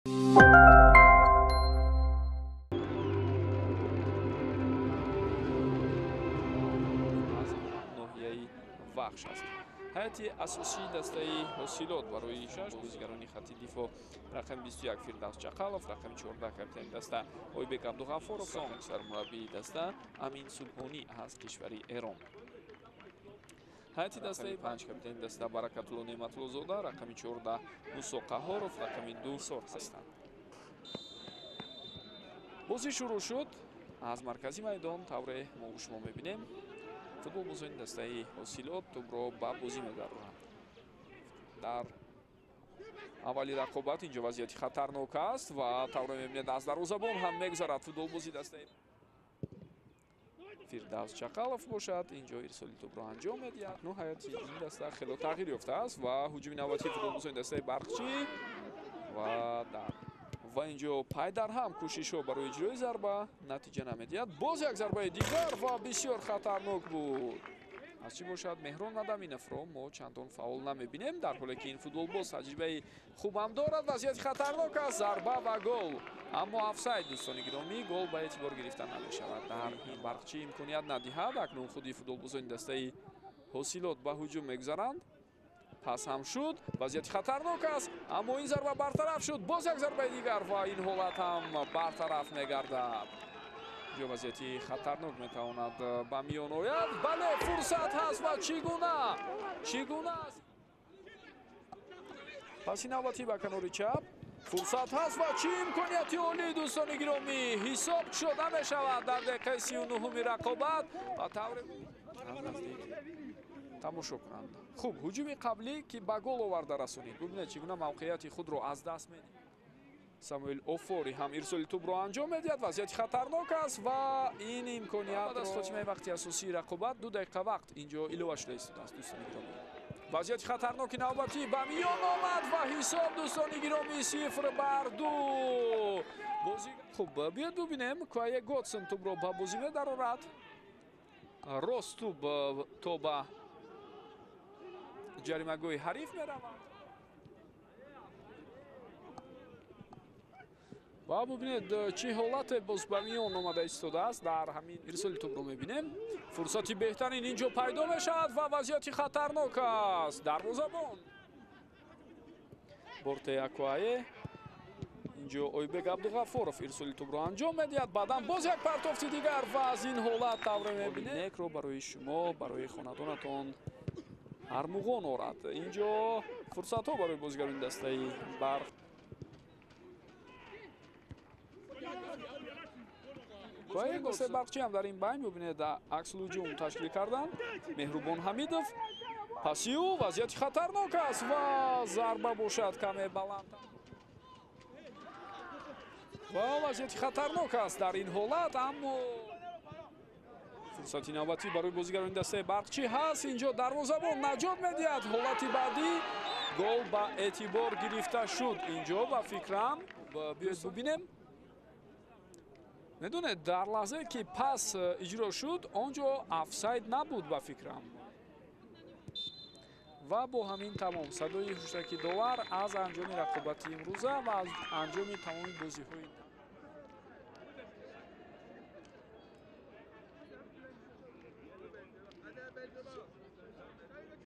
Аз ноҳияи Вахш аст. Ҳайати асосии дастаи Ҳосилот барои шаш бозигарони хатти дифоъ: рақами 21 Фирдавс Чақалов, рақами 14 капитани даста Ойбек Абдуғаффоров, сармураббии даста Амин Субҳонӣ аз кишвари Эрон. Ҳайати дастаи 5 капитани даста Баракатулло Неъматуллозода, рақами 14 Мусо Қаҳоров, рақами 2 Сор ҳастанд. Бозӣ шурӯъ шуд. Аз маркази майдон тавре мо шумо мебинем, футболбозони дастаи Ҳосилот тӯбро ба бозӣ мебаранд. Дар аввали рақобат инҷо вазъияти хатарнок аст ва тавре мебинед, аз дарвозабон ҳам мегузарад футболбози дастаи Фирдавс Чақалов бошад, инҷо ирсоли тӯбро анҷом медиҳад. Ну ҳайати ин даста хело тағйир ёфтааст ва ҳуҷуми навбатии футболбозони дастаи Барқчӣ ва дар ва инҷо пай дар ҳам кӯшишҳо барои иҷрои зарба натиҷа намедиҳад. Боз як зарбаи дигар ва бисёр хатарнок буд. Аз чӣ бошад, Меҳрон Мадаминовро мо чандон фаъол намебинем, дар ҳоле ки ин футболбоз таҷрибаи хубам дорад. Вазъияти хатарнок аст, зарба ва гол, аммо офсайд, дӯстони гиромӣ, гол ба эътибор гирифта намешавад. Дар ин Барқчӣ имконият надиҳад. Акнун худи футболбозони дастаи Ҳосилот ба ҳуҷум мегузаранд. Пас ҳам шуд, вазъияти хатарнок аст, аммо ин зарба бартараф шуд. Боз як зарбаи дигар ва ин ҳолат ҳам бартараф мегардад. Инҷо вазъияти хатарнок метавонад ба миён ояд. Бале, фурсат ҳаст ва чӣ гуна? Чӣ гуна аст? Паси навбатӣ ба канори чап фурсат ҳаст ва чӣ имконияти олӣ, дӯстони гиромӣ, ҳисоб шуда мешавад дар дақиқаи 39-уми рақобат ва тавре аз наздик тамошо кунанд. Хуб, ҳуҷуми қаблӣ ки ба гол оварда расонид. Бубинед, чӣ гуна мавқеияти худро аз даст медиҳад. Самуэл Офори ҳам ирсоли тӯбро анҷом медиҳад. Вазъияти хатарнок аст ва ин имконият баъд аз хотимаи вақти асосии рақобат 2 дақиқа вақт инҷо илова шуда истодааст, дӯстони гиромӣ. Вазъияти хатарноки навбатӣ ба миён омад ва ҳисоб, дӯстони гиромӣ, 0-2. Бозӣ хуб, биёед бубинем. Куае Готсон тӯбро ба бозӣ медарорад. Рост тӯб то ба ҷаримагоҳи ҳариф меравад. Ва бубинед, чӣ ҳолате боз ба миён омада истодааст. Дар ҳамин ирсоли тӯбро мебинем. Фурсати беҳтарин инҷо пайдо мешавад ва вазъияти хатарнок аст. Дарвозабон Борте Акуае, инҷо Ойбек Абдуғаффоров ирсоли тӯбро анҷом медиҳад. Баъдан боз як партофти дигар ва аз ин ҳолат тавре мебинед, некро барои шумо, барои хонадонатон армуғон орад. Инҷо фурсатҳо барои бозигарони дастаи Барқ. Куае дастаи Барқчӣ ҳам дар ин байн бубинед, аксулҳуҷум ташкил карданд. Меҳрубон Ҳамидов паси ӯ, вазъияти хатарнок аст ва зарба бошад каме баланд. Ва вазъияти хатарнок аст дар ин ҳолат, аммо фурсати навбатӣ барои бозигарони дастаи Барқчӣ ҳаст. Инҷо дарвозабон наҷот медиҳад. Ҳолати баъдӣ гол ба эътибор гирифта шуд. Инҷо ба фикрам, биёед бубинем. Медонед, дар лаҳзае ки пас иҷро шуд, он ҷо офсайд набуд ба фикрам. Ва бо ҳамин тамом садои ҳуштаки довар аз анҷоми рақобати имрӯза ва аз анҷоми тамоми бозиҳои